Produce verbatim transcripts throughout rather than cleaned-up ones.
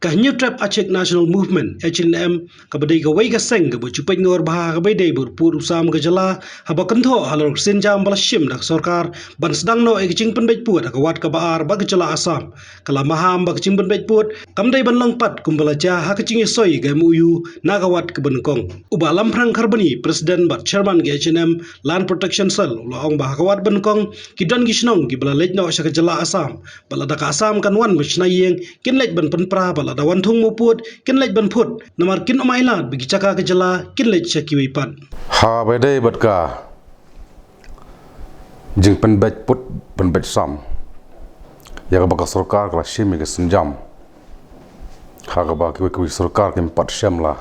Ka Hynñiewtrep Achik National Movement, H N M, kaba dei kawei ka seng kaba ju peit ngor bha ha kaba ïadei bad u pud u sam ka jylla, haba kynthoh halor ka sienjam ba la shim da ka sorkar ban sdang noh ïa ka jingpynbeit pud ha ka wat kaba ar bad ka jylla Assam, ka la maham ba ka jingpynbeit pud kam dei ban long pat kumba la jia ha ka jingïasoi ka M O U na ka wat kaba nyngkong. U Bah Lamphrang Kharbani, President bad Chairman ka H N M Land Protection Cell, u la ong ba ha ka wat ba nyngkong ki don ki shnong kiba la leit noh sha ka jylla Assam, bad lada ka Assam kan wan ban shna ïing, kin leit ban pynpra, bad lada wan thung mo pud, kin leit ban phut, namar kin ym ailad ba ki jaka ka jylla kin leit sha kiwei pat. Ha ba ïadei bad ka jingpynbeit pud pynbeit sam ïa kaba ka sorkar ka la shim ïa ka sienjam, ha kaba kiwei kiwei sorkar kim pat shem la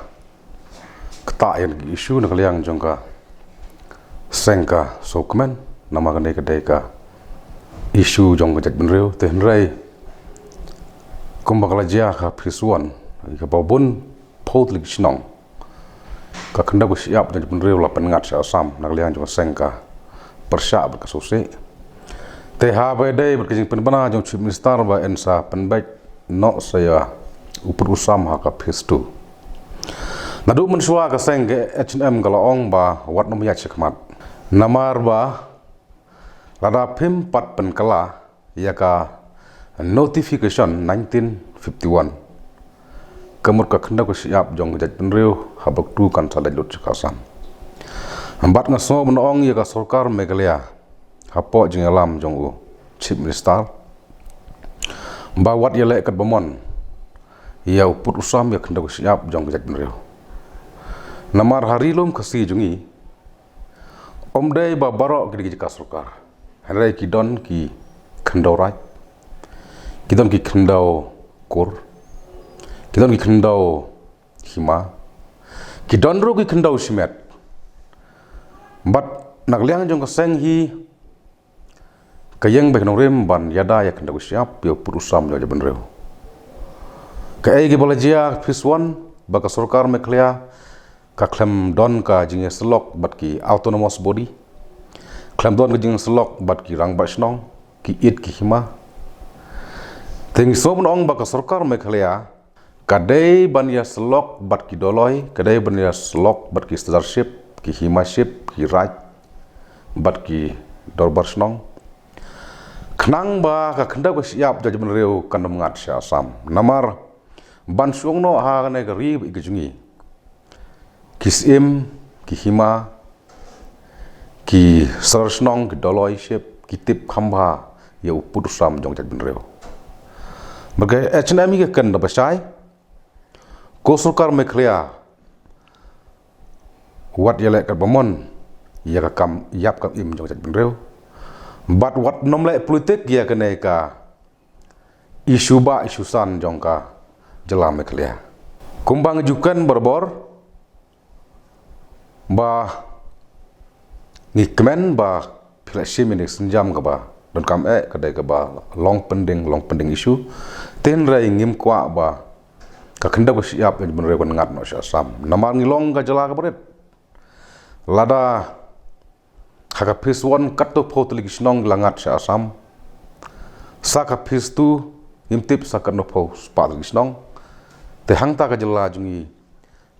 ktah ïa ki issue na ka liang jong ka seng ka sawkmen, namar kane ka dei ka issue jong ka jaitbynriew. Te hynrei kumba ka la jia ha ka phase one, kaba bun phew tylli ki shnong, ka khyndew ka shyiap jong ka jaitbynriew la pynngat sha Assam na ka liang jong ka seng ka pyrshah bad ka sosih. Te ha ba ïadei bad ka jingpynbna jong u Chief Minister ba yn sa pynbeit noh sa ïa u pud u sam ha ka phase two, naduh mynshuwa ka seng ka H N M ka la ong ba wat nym ïaid shakhmat, namar ba lada phim pat pynkylla ïa ka notification nineteen fifty-one, ka mut ka khyndew ka shyiap jong ka jaitbynriew ha baktu kan sa leit lut sha ka Assam. Bad nga sngew ban ong ïa ka sorkar Meghalaya, hapoh jingïalam jong u Chief Minister, ba wat ïaleh katba mon ïa u pud u sam, ïa ka khyndew ka shyiap jong ka jaitbynriew. Namar ha ri lum Khasi jong ngi, ym dei ba baroh ki dei ki jaka sorkar, hynrei ki don ki khyndew raij, ki don ki khyndew kur, ki don ki khyndew hima, ki don ruh ki khyndew shimet. Bad na ka liang jong ka seng hi, ka ïeng bad ka nongrim ban ïada ïa ka khyndew ka shyiap ïa u pud u sam jong ka jaitbynriew. Kaei kaba la jia ha phase one, ba ka sorkar Meghalaya ka khlem don ka jingïasyllok bad ki autonomous body, khlem don ka jingïasyllok bad ki rangbah shnong, ki ïit ki hima. Te ngi sngew ban ong ba ka sorkar Meghalaya ka dei ban ïasyllok bad ki dolloi, ka dei ban ïasyllok bad ki Sirdarship, ki Himaship, ki Raij bad ki Dorbar Shnong, khnang ba ka khyndew ka shyiap jong ka jaitbynriew kan ym ngat sha Assam. Namar ban shong noh ha kane ka ri bad ka jong ngi, ki Syiem, ki Hima, ki Sir Shnong, ki Doloi Ship, ki tip kham bha ïa u pud u sam jong ka jaitbynriew. Bad ka H N M hi ka kren da ba shai, ko sorkar Meghalaya, wat ïaleh katba mon ïa ka kam ïap kam im jong ka jaitbynriew. Bad wat nym leh politik ïa kane ka issue ba issue san jong ka jylla Meghalaya. Kumba nga ju kren barabor, ba ngi kmen ba phi la shim ïa ka sienjam kaba donkam eh, ka dei kaba long pending, long pending issue. Te hynrei ngim kwah ba ka khyndew ka shyiap jong ka jaitbynriew kan ngat noh sha Assam, namar ngi long ka jylla kaba rit. Lada ha ka phase one katto phew tylli ki shnong ki la ngat sha Assam, sa ka phase two ngim tip sa katno phew spah tylli ki shnong. Te hangta ka jylla jong ngi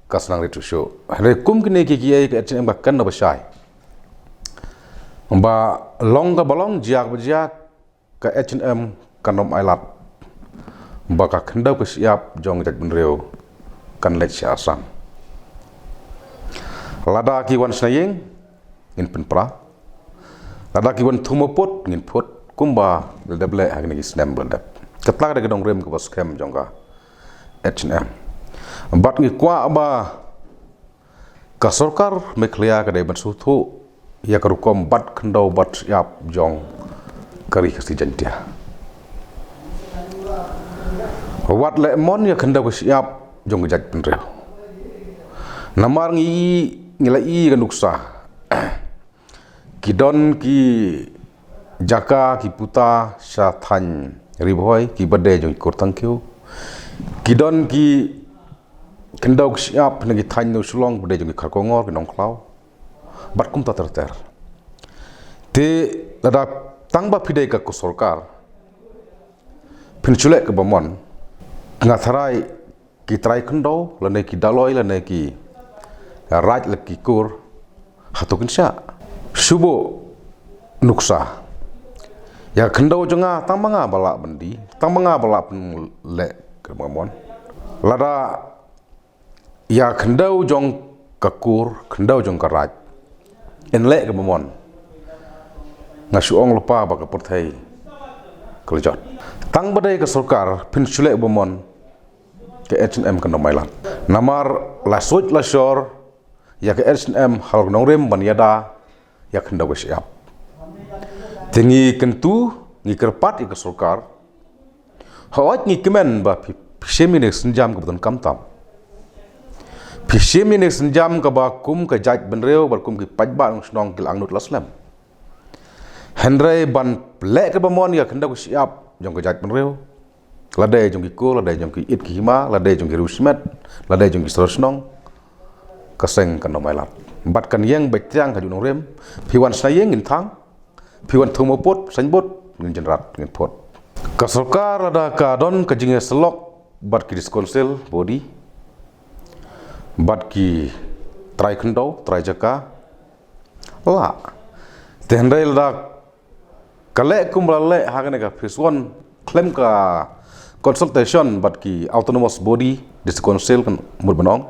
ka sa nang rit shuh shuh. Hynrei kum kine ki kiei ka H N M ka kren da ba shai, ba long kaba long, jia kaba jia, ka H N M kan ym ailad ba ka khyndew ka shyiap jong ka jaitbynriew kan leit sha Assam. Lada ki wan shna ïing, ngin pynpra. Lada ki wan thung mo pud, ngin phut, kumba la dep leh ha kine ki snem ba la dep. Kata ka dei ka nongrim kaba skhem jong ka H N M. Bad ngi kwah ba ka sorkar Meghalaya ka dei ban sngewthuh ïa ka rukom bat khyndew bat shyiap jong ka Ri Khasi Jaiñtia. Wat leh mon ïa ka khyndew ka shyiap jong ka jaitbynriew. Namar ngi, ngi la ïohi ka nuksa, ki don ki jaka, ki puta sha thaiñ Ri Bhoi, ki ba dei jong ki Kur Thangkhiew. Ki don ki khyndew ka shyiap na ki thaiñ New Shillong, ba dei jong ki Kharkongor, ki Nongkhlaw, bad kumta ter ter. Te lada tang ba phi dei ka sorkar, phin shu leh kaba mon, Nga tharai ki trai khyndew lane ki daloi lane ki raid lane ki kur, hato kin shah? Shu buh nuksa. Ïa khyndew jong nga, tang ma nga ba lah ban die, tang ma nga ba lah ban leh kaba mon. Lada ïa khyndew jong ka kur, khyndew jong ka raid, yn leh kaba mon, nga shu ong lypa ba ka pyrthei ka la jot. Tang ba dei ka sorkar, phin shu leh kaba mon, ka H and M kan ym ailad. Namar la suit la shor ïa ka H and M halor nongrim ban ïada ïa khyndew ka shyiap. Te ngi kyntu, ngi kyrpad ïa ka sorkar, hooid ngi kmen ba phi, phi shim ïa kane ka sienjam kaba donkam tam. Phi shim ïa kane ka sienjam kaba kum ka jaitbynriew bad kum ki paidbah nongshong ki la angnud la slem. Hynrei ban leh kaba mon ïa khyndew ka shyiap jong ka jaitbynriew, lada jong ki kur, lada jong ki ïit ki hima, lada jong ki riew shimet, lada jong ki sor shnong, ka seng kan ym ailad. Bad kan ïeng beit triang ha juh nongrim. Phi wan shna ïing ngin thang, phi wan thung mawpud, signboard, ngin jynrat, ngin phut. Ka sorkar lada ka don ka jingïasyllok bad ki district council body, bad ki trai khyndew, trai jaka, lah. Te hynrei lada ka leh kumba la leh ha kane ka phase one, khlem ka consultation bad ki autonomous body, district council kan mut ban ong,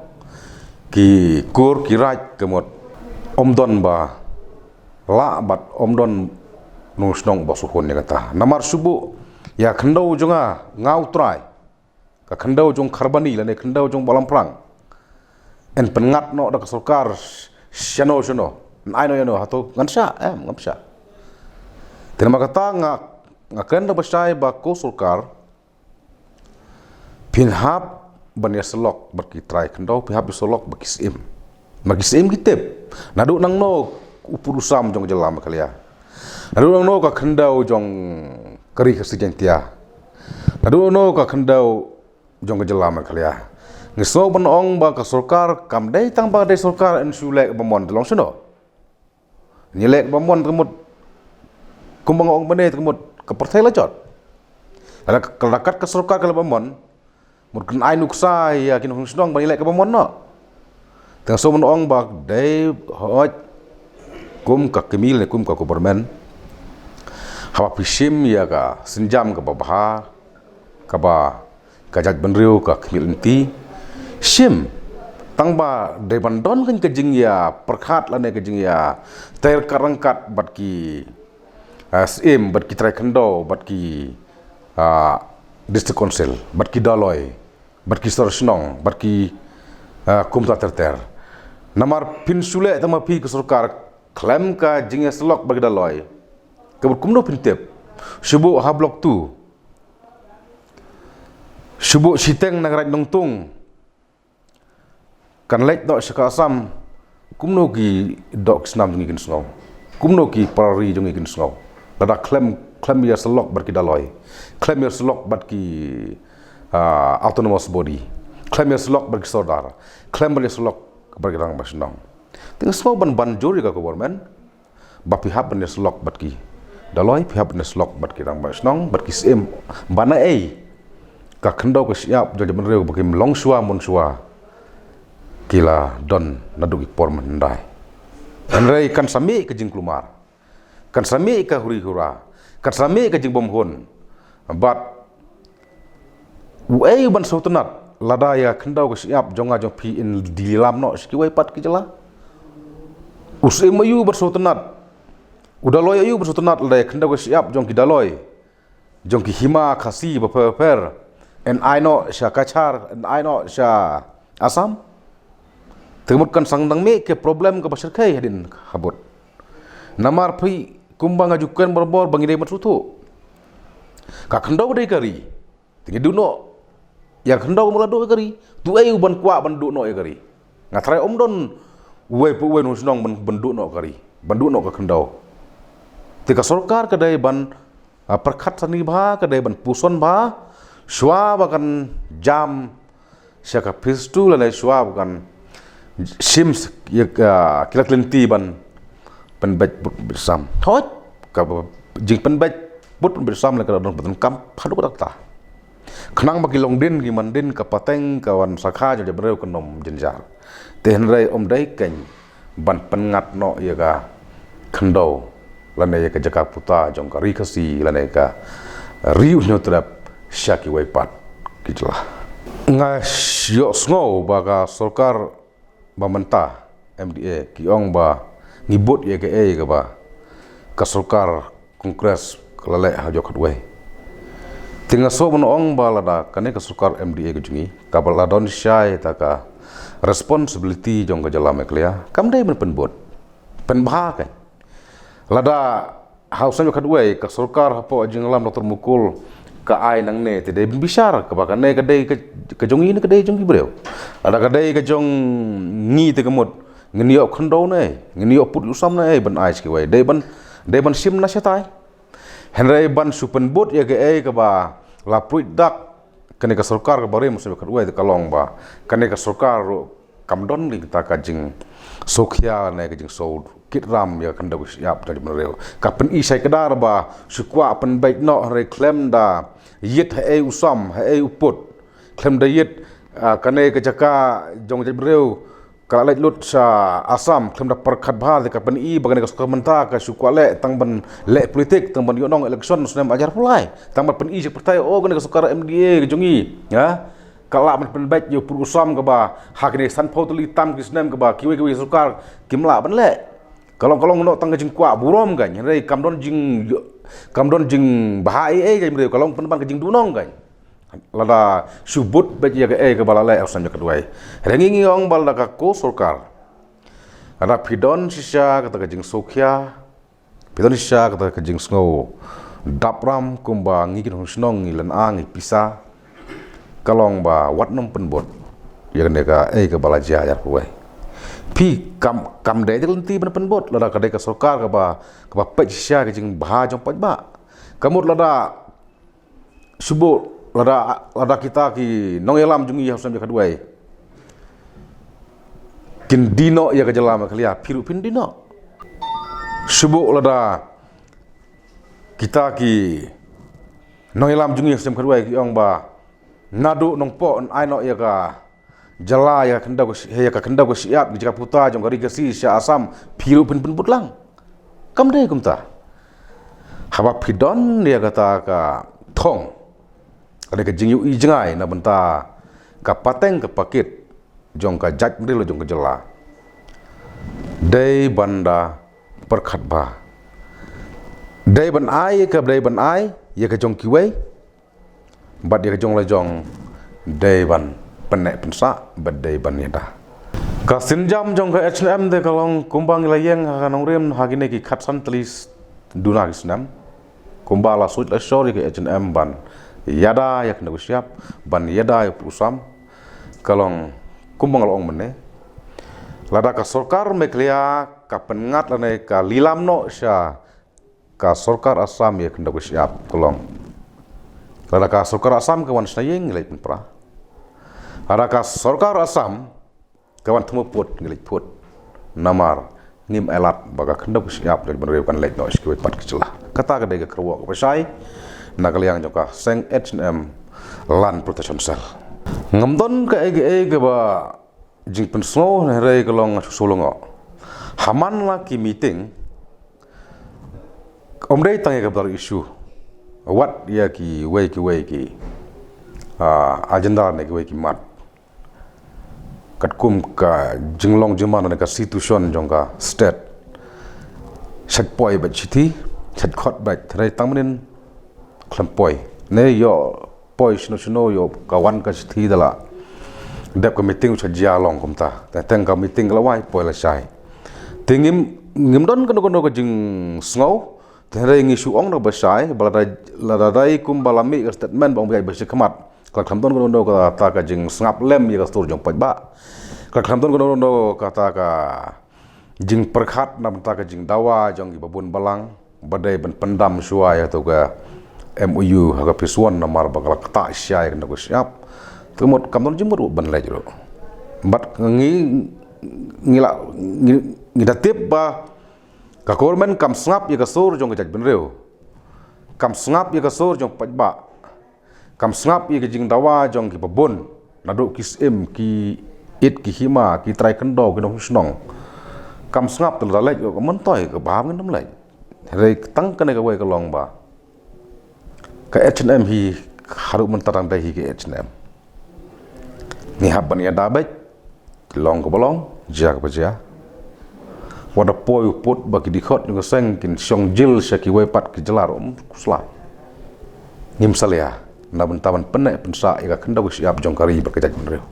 ki kur ki raid ka mut, ym don ba lah bad ym don nongshong ba shu hun ïa kata. Namar shu buh ïa khyndew jong nga, nga u trai, ka khyndew jong Kharbani lane khyndew jong Balamprang, yn pynngat noh da ka sorkar shano shano, yn ai noh ïano, hato ngan shah? Em, ngam shah. Te namar kata nga, nga kren da ba shai ba ko sorkar, phin hap ban ïasyllok bad ki trai khyndew, phin hap ïasyllok bad ki syiem. Ma ki syiem ki tip naduh nangno u pud u sam jong ka jylla Meghalaya, naduh nangno ka khyndew jong ka Ri Khasi Jaiñtia, naduh nangno ka khyndew jong ka jylla Meghalaya. Ngi sngew ban ong ba ka sorkar kam dei tang ba dei sorkar yn shu leh kaba mon, te long shano? Ngi leh kaba mon te ka mut, kumba nga ong mynne, te ka mut ka pyrthei la jot. Lada ka, lada kat ka sorkar ka leh kaba mon, mut kan ai nuksa ïa ki nongshong shnong ban ïaleh kaba mon noh. Te nga sngew ban ong ba dei hooid kum ka kmie ne kum ka government, haba phi shim ïa ka sienjam kaba bha, kaba ka jaitbynriew ka khmih lynti, shim. Tang ba dei ban don kan ka jingïapyrkhat lane ka jingïatai ryngkat ryngkat bad ki, ah, syiem, bad ki trai khyndew, bad ki, ah, district council, bad ki daloi, bad ki sor shnong, bad ki, ah, kumta ter ter. Namar phin shu leh tang ma phi ka sorkar khlem ka jingïasyllok bad ki daloi, ka mut kumno phin tip? Shu buh ha Block two, shu buh shiteng na ka Raid Nongtung, kan leit noh sha ka Assam, kumno ki doh ki snam jong ngi kin sngew? Kumno ki para ri jong ngi kin sngew? Lada khlem, khlem ïasyllok bad ki daloi, khlem ïasyllok bad ki, ah, autonomous body, khlem ïasyllok bad ki sordar, khlem ïasyllok bad ki rangbah shnong. Te nga sngew ban, ban jur ïa ka government ba phi hap ban ïasyllok bad ki daloi, phi hap ban ïasyllok bad ki rangbah shnong, bad ki syiem, ba na ei ka khyndew ka shyiap jong ka jaitbynriew ba kim long shuwa mon shuwa, ki la don naduh ki por mynhyndai. Hynrei kan sa mih ka jingkulmar, kan sa mih ka huri hura, kan sa mih ka jingbymhun. Bad uei u ban sngewtynnat lada ïa khyndew ka shyiap jong nga jong phi yn die lilam noh sha kiwei pat ki jylla? U syiem aïu u ban sngewtynnat? U daloi aïu u ban sngewtynnat lada ïa khyndew ka shyiap jong ki daloi, jong ki hima Khasi bapher bapher, yn ai noh sha Cachar, yn ai noh sha Assam? Te ka mut kan sa dang mih ka problem kaba shyrkhei hadien habud. Namar phi, kumba nga ju kren barabor ba ngi dei ban sngewthuh, ka khyndew dei ka ri. Te ngi duh noh ïa ka khyndew, mut la duh ïa ka ri, te uei u ban kwah ban duh noh ïa ka ri? Nga tharai ym don uwei pa uwei u nongshong shnong ban, ban duh noh ka ri, ban duh noh ka khyndew. Te ka sorkar ka dei ban, ah, pyrkhat sani bha, ka dei ban puson bha shuwa ba kan jam sha ka phase two lane shuwa ba kan shim s-, ïa ka, ah, ki lad ki lynti ban pynbeit bud pynbeit sam. Hooid, kaba jingpynbeit bud pynbeit sam lane ka la don ba donkam haduh katta katta. Khnang ba ki longdien ki mandien ka pateng ka wan sakha jong jaitbynriew kan ym jynjar. Te hynrei ym dei kein ban pynngat noh ïa ka khyndew lane ïa ka jaka puta jong ka ri Khasi lane ka ri u Hynñiewtrep sha kiwei pat ki jylla. Nga ïohsngew ba ka sorkar ba mynta, M D A, ki ong ba ngi bud ïa kaei kaba ka sorkar Congress ka la leh ha jong katwei. Te nga sngewbha ban ong ba lada kane ka sorkar M D A ka jong ngi kaba la don shai ta ka responsibility jong ka jylla Meghalaya, kam dei ban pynbud, pynbha kein. Lada ha u snem jong katwei ka sorkar hapoh jingïalam Doctor Mukul ka ai nangne, te dei ban bishar kaba kane ka dei ka, ka jong ngi ne ka dei jong ki briew. Lada ka dei ka jong ngi te ka mut ngin ïoh khyndew ne, ngin ïoh pud ïoh sam ne, ban ai sha kiwei, dei ban, dei ban shim na shatai. Hynrei ban shu pynbud ïa kaei kaba la pruid dak kane ka sorkar kaba rim u snem jong katwei, te ka long ba kane ka sorkar ruh kam don kita ka jingsngewkhia ne ka jingsngewkit ram ïa ka khyndew ka shyiap jong jaitbynriew. Ka pyni shai kdar ba shu kwah pynbeit noh, hynrei khlem da ïit haei u sam haei u pud, khlem da ïit, ah, kane ka jaka jong jaitbynriew ka la leit lut sha Assam, khlem da pyrkhat bha, te ka pyni ba kane ka sorkar mynta ka shu kwah leh tang ban leh politik, tang ban ïohnong election snem ar hajar arphew lai, tang ban pyni sha pyrthei, oh, kane ka sorkar M D A ka jong ngi, ha, ka lah ban pynbeit ïa u pud u sam kaba ha kine sanphew tylli tam ki snem kaba kiwei kiwei sorkar kim lah ban leh. Ka long, ka long noh tang ka jingkwah burom kein, hynrei kam don jing, kam don jingbha ei ei kein, hynrei ka long pynban ka jingduhnong kein. Lada shu bud beit ïa kaei kaba la leh ha u snem jong katwei. Hynrei ngi, ngi ong ba lada ka ko sorkar, lada phi don shisha kata ka jingsngewkhia, phi don shisha kata ka jingsngew dap ram kumba ngi ki nongshong shnong ngi lehnoh ngi pisa, ka long ba wat nym pynbud ïa kane kaei kaba la jia ha u snem jong katwei. Phi kam, kam dei te ka lynti ban pynbud, lada ka dei ka sorkar kaba, kaba peit shisha ka jingbha jong paidbah. Ka mut lada shu bud, lada, lada kita ki nongïalam jong ngi ha u snem jong katwei kin die noh ïa ka jylla Meghalaya, phi ruh phin die noh. Shu bud lada kita ki nongïalam jong ngi ha u snem jong katwei ki ong ba naduh Nongpoh yn ai noh ïa ka jylla ïa ka khyndew ka shi-, ïa ka khyndew ka shyiap, ïa ka jaka puta jong ka ri Khasi sha Assam, phi ruh phin pynbud lang. Kam dei kumta. Haba phi don ïa kata ka thong, ka dei ka jingïohi jngai na bynta ka pateng ka pakit jong ka jaitbynriew jong ka jylla, dei ban da pyrkhat bha. Dei ban ai ka, dei ban ai ïa ka jong kiwei, bad ïa ka jong la jong dei ban pynneh pynsah bad dei ban ïada. Ka sienjam jong ka H N M te ka long kumba ngi la ïeng ha ka nongrim ha kine ki khatsan tylli duna ki snem, kumba la suit la shor ïa ka H N M ban ïada ïa ka khyndew ka shyiap, ban ïada ïa u pud u sam. Ka long kumba nga la ong mynne, lada ka sorkar Meghalaya ka pynngat lane ka lilam noh sha ka sorkar Assam ïa ka khyndew ka shyiap, ka long, lada ka sorkar Assam ka wan shna ïing, ngi leit pynpra. Lada ka sorkar Assam ka wan thmu pud, ngi leit pud. Namar ngim ailad ba ka khyndew ka shyiap jong jaitbynriew kan leit noh sha kiwei pat ki jylla. Kata ka dei ka kyrwoh kaba shai na ka liang jong ka seng H N M Land Protection Cell. Ngam don kaei kaei kaba jingpynsngew, hynrei ka long shuh shuh lyngngoh. Ha man la ki meeting, ym dei tang ïa ka border issue, wat ïa kiwei kiwei ki, ah, agenda ne kiwei ki mat, katkum ka jinglong jingman ne ka situation jong ka state. Shait poi bad shithi, shait khot bad, hynrei tang mynnin khlem poi. Ne ïoh poi shano shano, ïoh ka wan ka shithi da la dep ka meeting, u shait jia long kumta. Te teng ka meeting ka la wai, poi la shai. Te ngim, ngim don kano kano ka jingsngew. Te hynrei ngi shu ong na kaba shai ba lada, lada dei kumba la mih ka statement ba ong ba ïaid ba shakhmat, ka la khlem don kano kano kata ka jingsngap lem ïa ka sur jong paidbah. Ka la khlem don kano kano kata ka jingpyrkhat na bynta ka jingdawa jong kiba bun balang, ba dei ban pyndam shuwa ïa kato ka M O U ha ka phase one, namar ba ka la ktah shisha ïa ka khyndew ka shyiap. Te ka mut kam don jingmut ruh ban leit ruh. Bad ngi, ngi la, ngi, ngi da tip ba ka government kam sngap ïa ka sur jong ka jaitbynriew, kam sngap ïa ka sur jong paidbah. Kam sngap ïa ka jingdawa jong ki babun, naduh ki syiem, ki ïeit, ki hima, ki trai kyndaw, ki nongshong shnong. Kam sngap te lada leit ka myntoi, ka bam ngin ym leit. Hynrei tang kane kawei ka long ba ka H N M hi, haduh mynta tang dei hi ka H N M. Ngi hap ban ïada beit, long kaba long, jia kaba jia. Wat da poi u pud ba ki dkhot jong ka seng kin shong jil sha kiwei pat ki jylla ruh, ym khuslai. Ngim salia, na bynta ban pynneh pynsah ïa ka khyndew ka shyiap jong ka ri bad ka jaitbynriew.